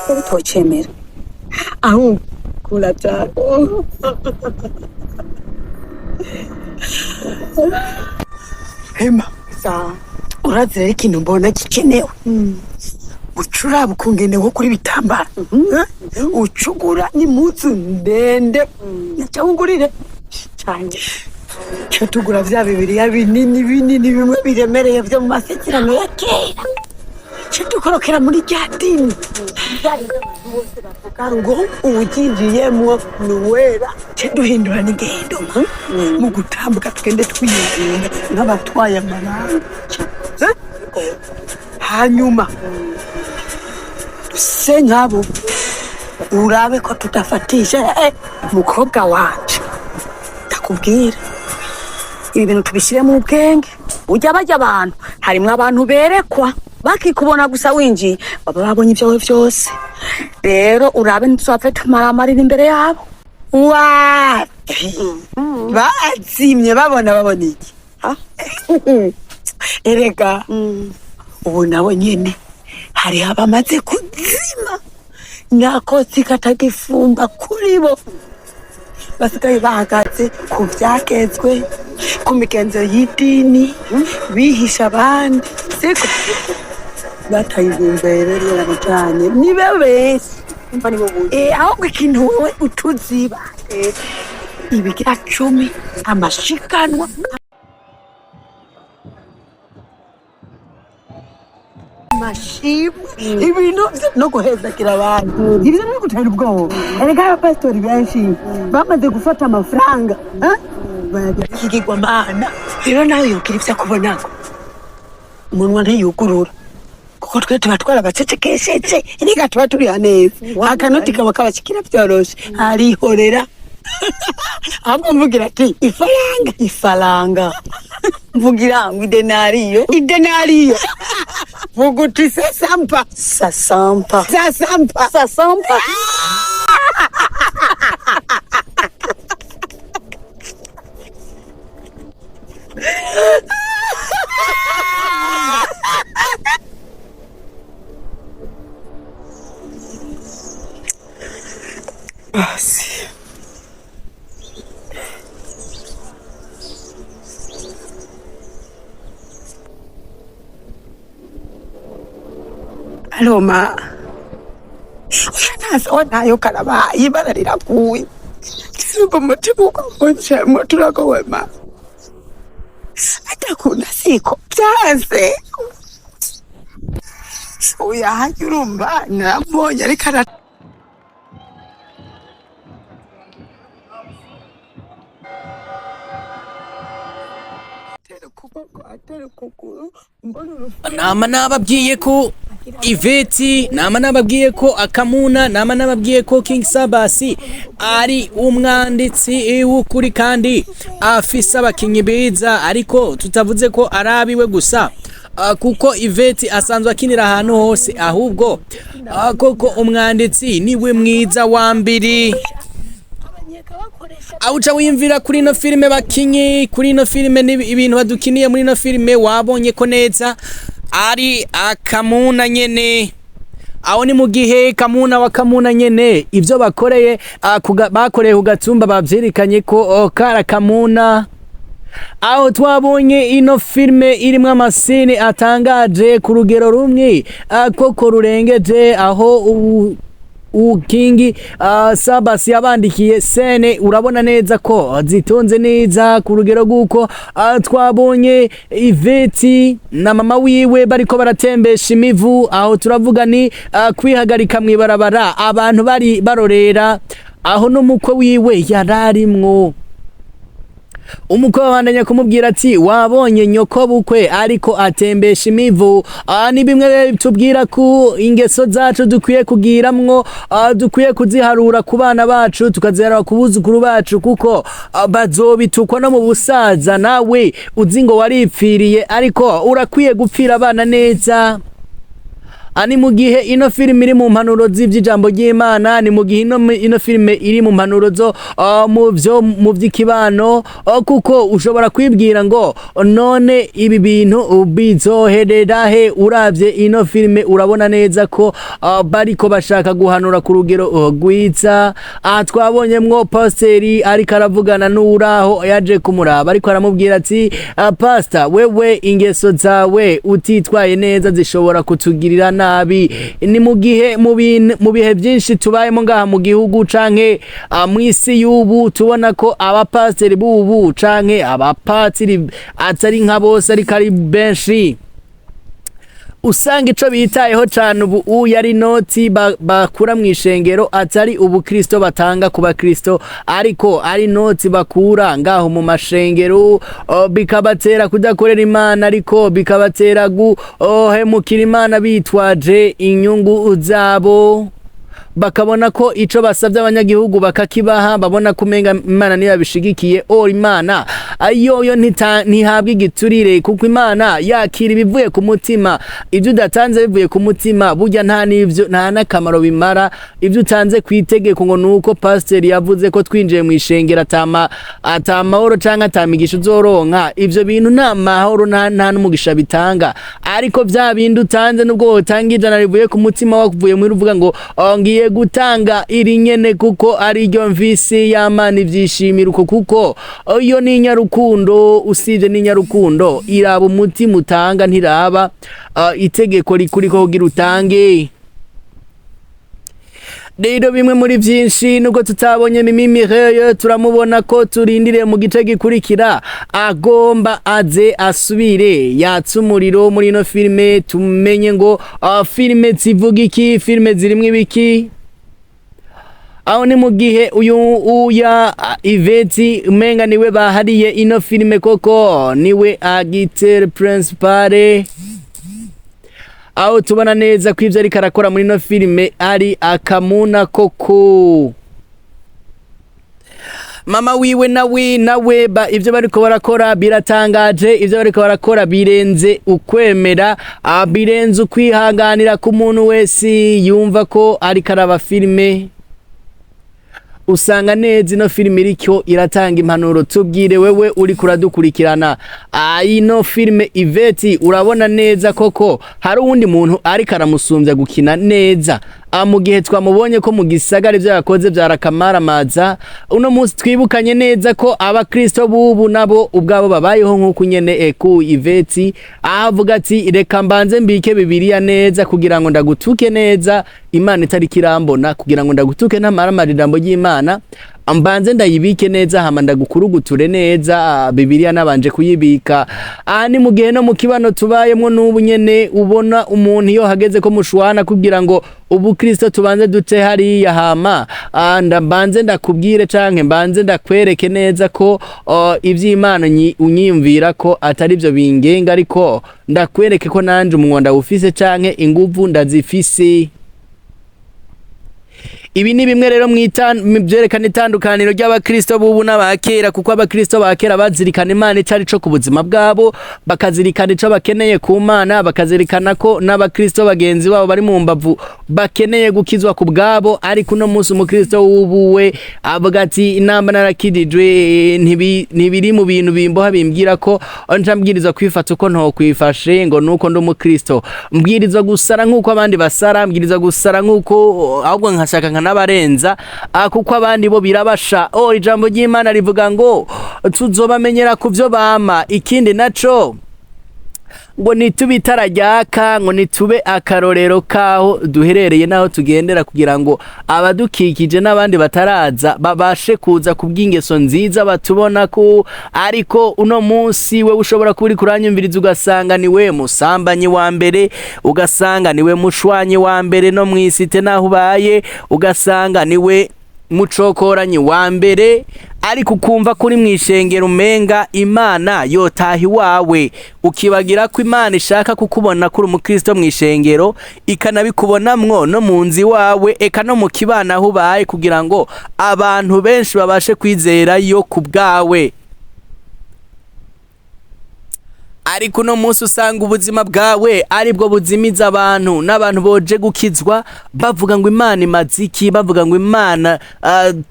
Utocemera. Ahubwo kura cyane. Hema, urazi rero ikintu mbona gikenewe, ucuraba ukungene wo kuri bitambara. Eh? Ucugura n'impuzu ndende cyangwa ungurire Cyane. cyo tugura vya bibiriya binini binini bimwe biremereye vyo mu masezerano ya kera, cyo dukorokera muri rya dini bavuga ngo uwuryinjiyemwo ni uwera, cyo duhindura n'ingendo mu gutambuka, tugende twiyunga nk'abatwaye amabanga. Eh? Hanyuma duse nk'abo, urabe ko tudafatisha. Mukobwa wanje, ndakubwira Ibi bintu tubishyire mu bwenge. Ujya bajya abantu, harimwo abantu berekwa bakikubona gusa winjiye, baba babonye ibyawe byose. Rero urabe ntituzapfe tumaramarira imbere yabo. Wapi, bazimye babona, babona iki? Ha? Erega ubu nabo nyene hariho abamaze kuzima, nakotsi katagifumba kuri bo, basigaye bahagaze ku vyagezwe, ku migenzo y'idini, bihisha abandi, siko bataye intumbero yarabajanye nibe benshi. Umva, nibo buzi. Ahubwo ikintu wowe utuziba, ibigira cumi, amashikanwa, amashimwe, ibintu no guhezagira abantu, ibyo no gutera ubwoba. Erega abapasitori benshi bamaze gufata amafaranga, eh? Bayagira ikigirwamana. Rero nawe yogira ibyo akubonako, umunwa ntiyugurura, kuko twe tuba twarabacecekesheje. Erega tuba turiha neza, akanoti kaba kabashikira byoroshe, arihorera. Ahubwo mvugira ati ifaranga, ifaranga. Mvugira ngo idenariyo. Idenariyo, vuga uti sesampa. Sasampa. Sasampa. Sasampa. Basi. Allô, ma. Onayo karabaye, ibara riraguye. Simba umutima ugamucemo, turagowe ma. Atakunda siko byanze. Oya, hajya urumva naramubonye ariko ara atera ukuboko, atera ukuguru, mbona urufu. Nama nababwiye ko Iveti, nama nababwiye ko Akamuna, nama nababwiye ko King Sabasi ari umwanditsi w'ukuri kandi afise abakinyi beza, ariko tutavuze ko arabiwe gusa. Kuko Iveti asanzwe akinira ahantu hose, ahubwo koko umwanditsi niwe mwiza wa mbere. Awuca wiyumvira kuri ino filime, bakinyi kuri ino filime ni ibintu badukiniye muri ino filime, wabonye ko neza ari Akamuna nyene. Aho ni mu gihe Kamuna wa Kamuna nyene ivyo bakoreye, bakoreye ku gatumba, bavyerekanye ko kara Kamuna. Aho twabonye ino filime irimwo amasini atangaje ku rugero rumwe, koko rurengeje, aho ubu King Sabas yabandikiye scène, urabona neza ko zitonze neza ku rugero rw'uko twabonye Iveti na mama wiwe bariko baratembesha imivu. Aho turavuga ni kwihagarika mw'ibarabara, abantu bari barorera, aho n'umukwe wiwe yararimwo. Umukwe babandanya kumubwira ati: "Wabonye nyoko bukwe ariko atembesha imivu." Ni bimwe tubwira ko ingeso zacu dukwiye kugiramwo, dukwiye kuziharura ku bana bacu, tukaziharura ku buzukuru bacu, kuko bazobitukwa no mu busaza. Nawe uzi ngo waripfiriye, ariko urakwiye gupfira abana neza. Ni mu gihe ino filime iri mu mpanuro z'ivy'ijambo ry'Imana, ni mu gihe ino filime iri mu mpanuro zo mu vyo mu vy'ikibano, kuko ushobora kwibwira ngo none ibi bintu bizoherera he? Uravye ino filime urabona neza ko bariko bashaka guhanura ku rugero rwiza. Aha twabonyemwo pasiteri ariko aravugana n'uraho yaje kumuraba, ariko aramubwira ati: "Pastor, wewe ingeso zawe utitwaye neza zishobora kutugirira nabi." Ni mu gihe mu bihe byinshi tubayemo ngaha mu gihugu canke mw'isi y'ubu, tubona ko abapasiteri b'ubu canke abapatiri, atari nka bose ariko ari benshi, usanga ico bitayeho cane ubu yari noti bakura mw'ishengero, atari ubukristo batanga ku bakristo, ariko ari noti bakura ngaho mu mashengero, bikabatera kudakorera Imana, ariko bikabatera guhemukira Imana bitwaje inyungu zabo. Bakabona ko ico basavye abanyagihugu bakakibaha, babona ko umenga Imana niyo yabishigikiye. O Imana ayoyo ntihabwa igiturire, kuko Imana yakira ibivuye ku mutima. Ibyo udatanze bivuye ku mutima, burya nta n'ivyo, nta n'akamaro bimara. Ibyo utanze ku itegeko ngo nuko pasiteri yavuze ko twinjiye mu ishengero atamahoro canke atamigisha uzoronka, ivyo bintu nta mahoro, nta n'umugisha bitanga. Ariko vya bindi utanze, nubwo wotanga 100 rivuye ku mutima, wavuye muri uvuga ngo: "Oh, ngiye gutanga iri nyene kuko ari ryo mvisi y'Amana ivyishimira uko," kuko iyo ni inyarukundo. Usibye n'inyarukundo, iraba umutima utanga, ntiraba itegeko rikuriko kugira utange. Rero bimwe muri vyinshi, nubwo tutabonye Mimi Mireille, turamubona ko turindiriye mu gice gikurikira agomba aze asubire yatse umuriro muri ino filime, tumenye ngo filime zivuga iki, filime zirimwo ibiki. Aho ni mu gihe uyu uya Iveti umenga niwe bahariye ino filime, koko niwe acteur principal, aho tubona neza ko ivyo ariko arakora muri ino filime ari akamuna koko. Mama wiwe nawe ba ivyo bariko barakora biratangaje, ivyo bariko barakora birenze ukwemera, birenze ukwihanganira ku muntu wese yumva ko ariko araba filime. Usanga neza ino filime iriko iratanga impanuro. Tubwire wewe uri kuradukurikirana, ino filime Iveti urabona neza koko hari uwundi muntu ariko aramusumbya gukina neza? Mu gihe twamubonye ko mu gisagara ivyo yakoze vyarakamaramaza, uno munsi twibukanye neza ko abakristo b'ubu nabo ubwabo babayeho nk'uko nyene ku Iveti, avuga ati: "Reka mbanze mbike Bibiliya neza kugira ngo ndagutuke neza Imana itariko irambona, kugira ngo ndagutuke ntamaramaje ijambo ry'Imana, mbanze ndayibike neza, hama ndagukuruguture neza Bibiliya nabanje kuyibika." Aha ni mu gihe no mu kibano tubayemwo n'ubu nyene ubona umuntu iyo hageze ko mushwana kugira ngo ubukristo tubanze dute hariya, hama mbanze ndakubwire canke mbanze ndakwereke neza ko ivy'Imana unyiyumvira ko atari vyo bingenga, ariko ndakwereke ko nanje umunwa ndawufise canke inguvu ndazifise. Ibi ni bimwe rero vyerekana itandukaniro ry'abakristo b'ubu n'abakera, kuko abakristo ba kera bazirikana Imana ico ari co ku buzima bwabo, bakazirikana ico bakeneye ku Mana, bakazirikana ko n'abakristo bagenzi babo bari mu mbavu bakeneye gukizwa ku bwabo. Ariko uno munsi umukristo w'ubu we avuga ati: "Inamba narakijijwe, ntibiri mu bintu bimboha bimbwira ko nca mbwirizwa kwifata uko ntokwifashe ngo nuko ndi umukristo, mbwirizwa gusara nk'uko abandi basara, mbwirizwa gusara nk'uko ahubwo nkashaka nkanabarenza, kuko abandi bo birabasha." Oh, ijambo ry'Imana rivuga ngo tuzobamenyera ku vyo bama. Ikindi naco ngo nitube itara ryaka, ngo nitube akarorero kaho duherereye n'aho tugendera, kugira ngo abadukikije n'abandi bataraza babashe kuza kubw'ingeso nziza batubona ko. Ariko uno munsi we ushobora kuba uriko uranyumviriza, ugasanga ni we musambanyi wa mbere, ugasanga ni we mushwanyi wa mbere no mw'isite naho ubaye, ugasanga ni we mucokoranyi wa mbere, ariko ukumva kuri mw'ishengero umenga Imana yotaha iwawe, ukibagira ko Imana ishaka kukubona kuri umukristo mw'ishengero, ikanabikubonamwo no mu nzu iwawe, eka no mu kibano aho ubaye, kugira ngo abantu benshi babashe kwizera yo ku bwawe. Ariko uno munsi usanga ubuzima bwawe aribwo buzimiza abantu, n'abantu boje gukizwa bavuga ngo Imana imaze iki, bavuga ngo Imana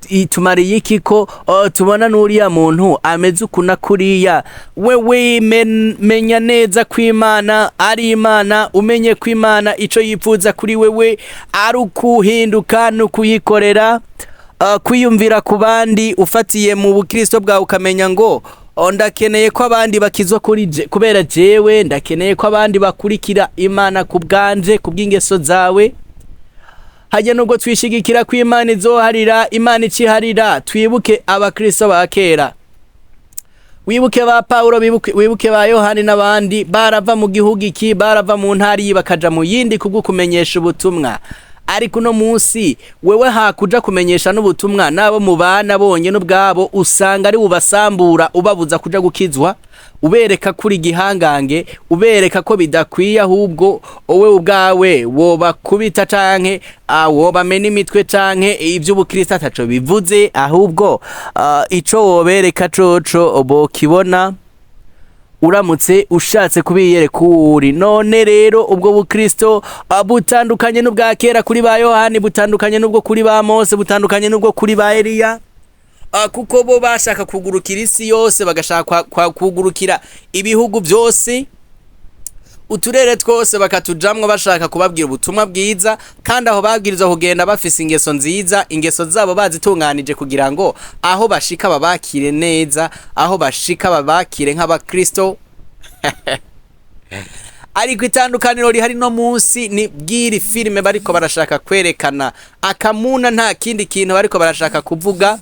itumariye iki, ko tubona n'uriya muntu ameze uku na kuriya. Wewe menya neza ko Imana ari Imana, umenye ko Imana ico yifuza kuri wewe ari ukuhinduka no kuyikorera, kwiyumvira ku bandi ufatiye mu bukristo bwawe, ukamenya ngo "Oh, ndakeneye ko abandi bakizwa kuri je, kubera jewe ndakeneye ko abandi bakurikira Imana ku bwanje, ku bw'ingeso zawe." Hajya nubwo twishigikira ko Imana izoharira, Imana iciharira, twibuke abakristo ba kera, wibuke ba Paulo, wibuke ba Yohani n'abandi barava mu gihugu iki, barava mu ntara iyi bakaja mu yindi kubwo kumenyesha ubutumwa. Ariko uno munsi wewe hakuja kumenyesha n'ubutumwa n'abo mubana bonyene ubwabo usanga ari bubasambura, ubabuza kuja gukizwa, ubereka kuri igihangange, ubereka ko bidakwiye, ahubwo wowe ubwawe wobakubita canke wobamena imitwe canke ivy'ubukristo ataco bivuze, ahubwo ico wobereka coco bokibona uramutse ushatse kubiyereka uwuri. None rero ubwo bukristo butandukanye n'ubwa kera kuri ba Yohani, butandukanye n'ubwo kuri ba Mose, butandukanye n'ubwo kuri ba Eliya, kuko bo bashaka kugurukira isi yose, bagashaka kugurukira ibihugu byose, uturere twose bakatujamwo, bashaka kubabwira ubutumwa bwiza. Kandi aho babwirizwa kugenda bafise ingeso nziza, ingeso zabo bazitunganije kugira ngo aho bashika babakire neza, aho bashika babakire nk'abakristo. Ariko itandukaniro rihari no munsi ni bw'iri filime bariko barashaka kwerekana akamuna, nta kindi kintu bariko barashaka kuvuga.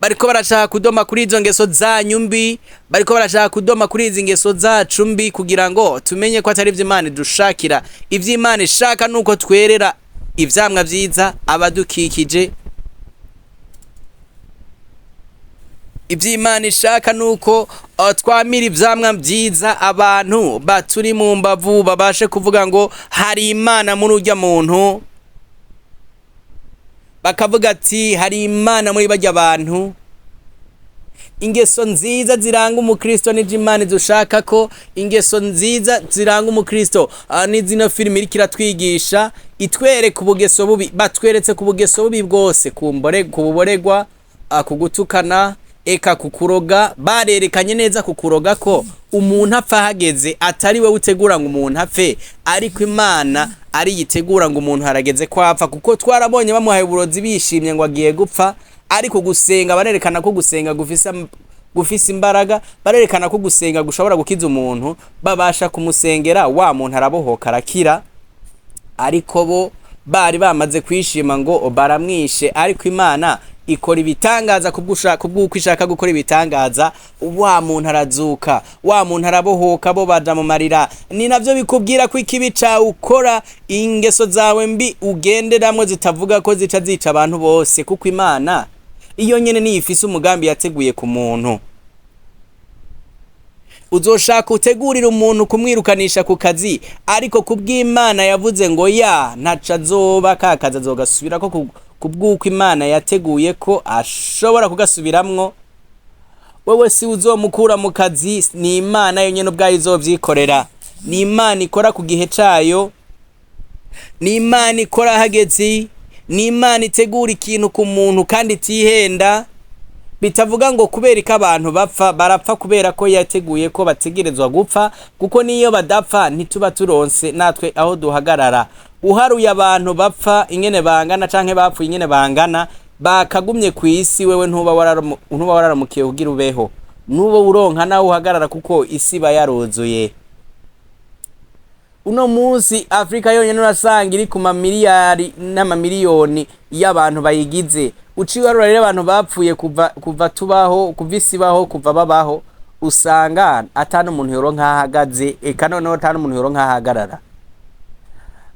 Bariko barashaka kudoma kuri izo ngeso zanyu mbi, bariko barashaka kudoma kuri izi ngeso zacu mbi, kugira ngo tumenye ko atari ivyo Imana idushakira. Ivyo Imana ishaka nuko twerera ivyamwa vyiza abadukikije. Ivyo Imana ishaka nuko twamira ivyamwa vyiza, abantu baturi mu mbavu babashe kuvuga ngo hari Imana muri urya muntu, bakavuga ati hari Imana muri barya bantu. Ingeso nziza ziranga umukristo n'ivyo Imana idushaka ko ingeso nziza ziranga umukristo, ni zino filimi iriko iratwigisha, itwereka ubugeso bubi. Batweretse ku bugeso bubi bwose, ku buboregwa, ku gutukana, eka ku kuroga. Barerekanye neza ku kuroga ko umuntu apfa hageze, atari we utegura ngo umuntu apfe, ariko Imana ari yitegura ngo umuntu harageze ko apfa, kuko twarabonye bamuhaye uburozi bishimye ngo agiye gupfa. Ariko gusenga, barerekana ko gusenga gufise imbaraga, barerekana ko gusenga gushobora gukiza umuntu, babasha kumusengera wa muntu arabohoka arakira. Ariko bo bari bamaze kwishima ngo baramwishe, ariko Imana ikora ibitangaza kubw'uko ishaka gukora ibitangaza, wa muntu arazuka, wa muntu arabohoka, bo baja mu marira. Ni navyo bikubwira ko ikibi cawe ukora, ingeso zawe mbi ugenderamwo, zitavuga ko zica zica abantu bose, kuko Imana iyo nyene niyo ifise umugambi yateguye ku muntu. Uzoshaka utegurira umuntu kumwirukanisha ku kazi, ariko kubw'Imana yavuze ngo ya ntaco azoba, ka kazi azogasubirako kubw'uko Imana yateguye ko ashobora kugasubiramwo. Wewe si uzomukura mu kazi, ni Imana yonyene ubwayo izovyikorera. Ni Imana ikora ku gihe cayo, ni Imana ikora hageze, ni Imana itegura ikintu ku muntu kandi itihenda. Bitavuga ngo kubera ko abantu bapfa, barapfa kubera ko yateguye ko bategerezwa gupfa, kuko niyo badapfa ntituba turonse natwe aho duhagarara. Uharuye abantu bapfa ingene bangana canke bapfuye ingene bangana, bakagumye ku isi, wewe ntuba wararamukiye kugira ubeho, nuba uronka nawe uhagarara, kuko isi iba yaruzuye. Uno munsi Afrika yonyene urasanga iri ku mamiliyari n'amamiliyoni y'abantu bayigize. Uciye uharura rero abantu bapfuye kuva tubaho, kuva isi ibaho, kuva babaho, usanga ata n'umuntu yoronka aho ahagaze, eka noneho ata n'umuntu yoronka aho ahagarara.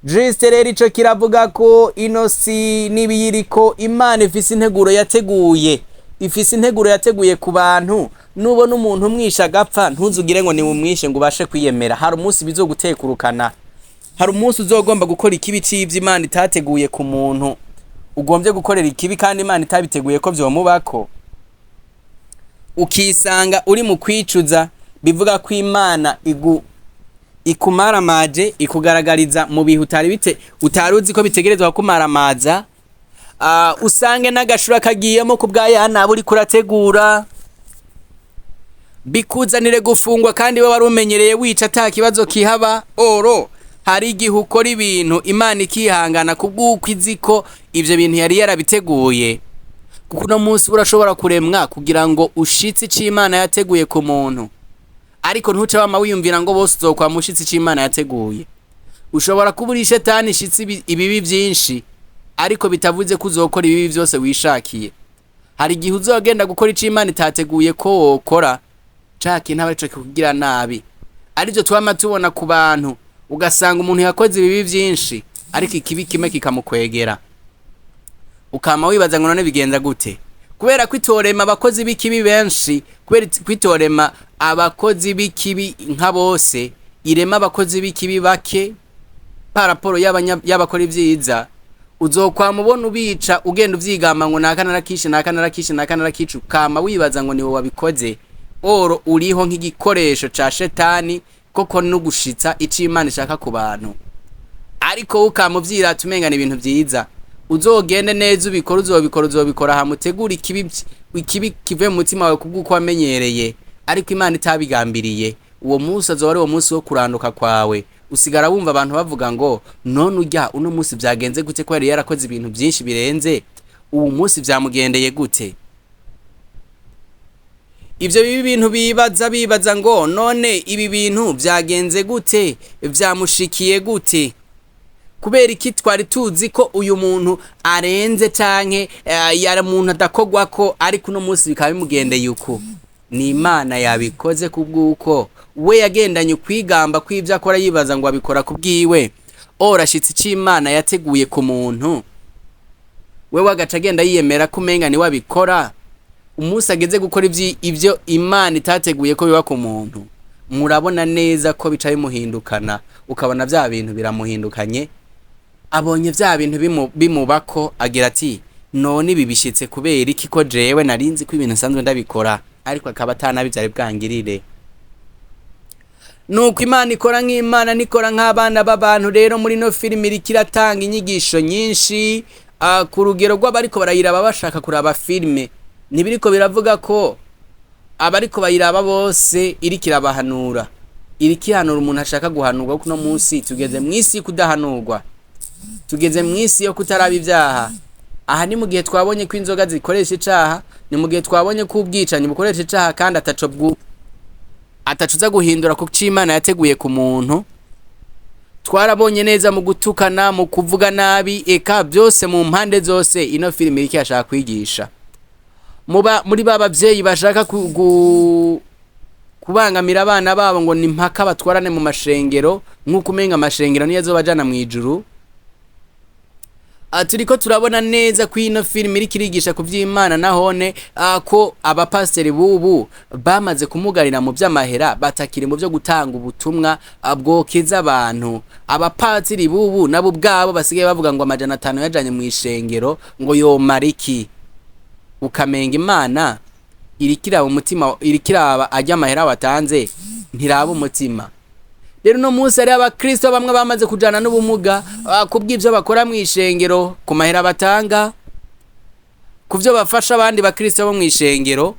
Juste rero ico kiravuga ko ino si n'ibiyiriko, Imana ifise integuro yateguye, ifise integuro yateguye ku bantu. Nubona umuntu umwishe agapfa, ntuzugire ngo ni umwishe ngo ubashe kwiyemera. Hari umunsi bizogutekurukana, hari umunsi uzogomba gukora ikibi c'ivyo Imana itateguye ku muntu, ugombye gukorera ikibi kandi Imana itabiteguye ko vyomubako, ukisanga uri mu kwicuza. Bivuga ko Imana igu ikumaramaje, ikugaragariza mu bihe utari bite, utari uzi ko bitegerezwa kumaramaza. Usange n'agashura kagiyemo ku bwa ya nabi uriko urategura, bikuzanire gufungwa kandi we wari umenyereye wica ata kibazo kihaba. Oro hari igihe ukora ibintu Imana ikihangana kubw'uko izi ko ivyo bintu yari yarabiteguye, kuko uno munsi urashobora kuremwa kugira ngo ushitse ico Imana yateguye ku muntu, ariko ntuce wama wiyumvira ngo bose uzokwama ushitse ico Imana yateguye. Ushobora kuba uri shetani ishitse ibibi vyinshi, ariko bitavuze ko uzokora ibibi vyose wishakiye. Hari igihe uzogenda gukora ico Imana itateguye ko wokora, ca kintu aba arico kikugira nabi. Arivyo twama tubona ku bantu, ugasanga umuntu yakoze ibibi vyinshi, ariko ikibi kimwe kikamukwegera, ukama wibaza ngo none bigenza gute? Kubera kwitorema abakozi b'ikibi benshi, kubera kwitorema abakozi b'ikibi nka bose, irema abakozi b'ikibi bake paraporo y'abakora ivyiza. Uzokwama ubona ubica, ugenda uvyigamba ngo naka narakishe, naka narakishe, naka narakishe, ukama wibaza ngo niwe wabikoze. Oro uriho nk'igikoresho ca shetani koko no gushitsa ico Imana ishaka ku bantu, ariko ukama uvyirata umenga ni ibintu vyiza. Uzogende neza ubikora, uzobikora, uzobikora, hama utegure ikibi kive mu mutima wawe kubw'uko wamenyereye, ariko Imana itabigambiriye. Uwo munsi azoba ari uwo munsi wo kuranduka kwawe. Usigara wumva abantu bavuga ngo none urya uno munsi vyagenze gute, ko yari yarakoze ibintu vyinshi birenze, uwu munsi vyamugendeye gute? Ivyo bibi bintu bibaza ngo none ibi bintu vyagenze gute, vyamushikiye gute? Kubera iki twari tuzi ko uyu muntu arenze canke yari umuntu adakogwako, ariko uno munsi bikaba bimugendeye uku? Ni Imana yabikoze kubw'uko we yagendanye ukwigamba kw'ivyo akora, yibaza ngo abikora kubwiwe. Ora ashitse ico Imana yateguye ku muntu, wewe agaca agenda yiyemera ko umenga niwe abikora. Umunsi ageze gukora ivyo Imana itateguye ko biba ku muntu, murabona neza ko bica bimuhindukana, ukabona vya bintu biramuhindukanye. Abonye vya bintu bimubako, agira ati none ibi bishitse kubera iki, ko jewe narinzi ko ibintu nsanzwe ndabikora, ariko akaba atanabi vyari bwangirire. Nuko Imana ikora nk'Imana, nikora nk'abana b'abantu. Rero muri no filime iriko iratanga inyigisho nyinshi, ku rugero rw'abariko barayiraba bashaka kuraba filime. Ntibiriko biravuga ko abariko bayiraba bose iriko irabahanura, iriko ihanura umuntu ashaka guhanurwa, kuko uno munsi tugeze mw'isi kudahanurwa, tugeze mw'isi yo kutaraba ivyaha. Aha ni mu gihe twabonye ko inzoga zikoresha icaha, ni mu gihe twabonye ko ubwicanyi bukoresha icaha, kandi ataco uza guhindura ku co Imana yateguye ku muntu. Twarabonye neza mu gutukana, mu kuvuga nabi, eka byose mu mpande zose ino filime iriko irashaka kwigisha. Muba muri ba bavyeyi bashaka kubangamira abana babo ngo ni mpaka batwarane mu mashengero, nk'uko umenga amashengero niyo azobajana mw'ijuru. Turiko turabona neza ko ino filime iriko irigisha ku vy'Imana, nahone ko abapasiteri bubu bamaze kumugarira mu vy'amahera, batakiri mu vyo gutanga ubutumwa bwokiza abantu. Abapatiri bubu nabo ubwabo basigaye bavuga ngo 500 yajanye mw'ishengero ngo yomara iki? Ukamenga Imana iriko iraba umutima, iriko iraba arya amahera watanze, ntiraba umutima. Rero uno munsi hariho abakristo bamwe bamaze kujana n'ubumuga, kubw'ivyo bakora mw'ishengero, ku mahera batanga, ku vyo bafasha abandi bakristo bo mw'ishengero,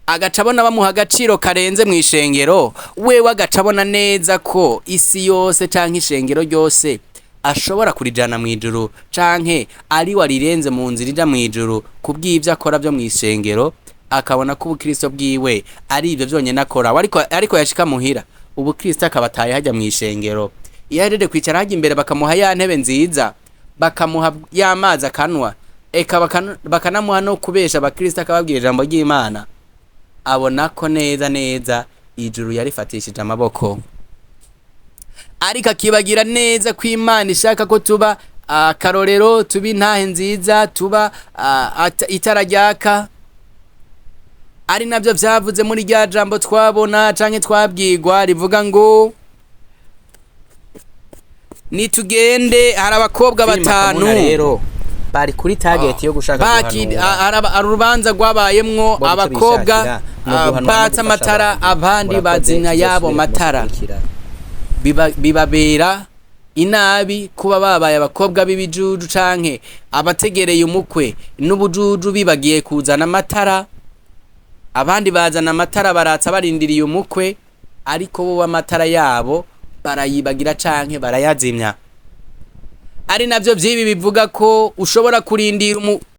agaca abona bamuha agaciro karenze mw'ishengero, wewe agaca abona neza ko isi yose canke ishengero ryose ashobora kurijana mw'ijuru, canke ari warirenze mu nzira ija mw'ijuru kubw'ivyo akora vyo mw'ishengero, akabona ko ubukristo bwiwe ari ivyo vyonyene akora. Ariko yashika muhira, ubukristo akaba ataye hajya mw'ishengero. Iyo ahejeje kwicara hajya imbere, bakamuha ya ntebe nziza, bakamuha ya mazi akanwa, eka bakanamuha no kubesha abakristo, akababwira ijambo ry'Imana, abona ko neza neza ijuru yarifatishije amaboko, ariko akibagira neza ko Imana ishaka ko tuba akarorero, tuba intahe nziza, tuba itara ryaka, ari navyo vyavuze muri rya jambo twabona canke twabwirwa rivuga ngo nitugende. Hari abakobwa Filime batanu Kamuna rero Bari kuri target yo gushaka Baki guhanura. Hari urubanza rwabayemwo Bo icyo abakobwa bishakira ni uguhanura no batsa gufasha amatara, abantu. abandi Murakoze, bazimya yabo tuzosubire matara. kumukurikira. Bibabera inabi kuba babaye abakobwa b'ibijuju canke abategereye umukwe n'ubujuju, bibagiye kuzana amatara. Abandi bazana amatara, baratsa barindiriye umukwe, ariko bo amatara yabo barayibagira canke barayazimya. Ari navyo vy'ibi bivuga ko ushobora kurindira umu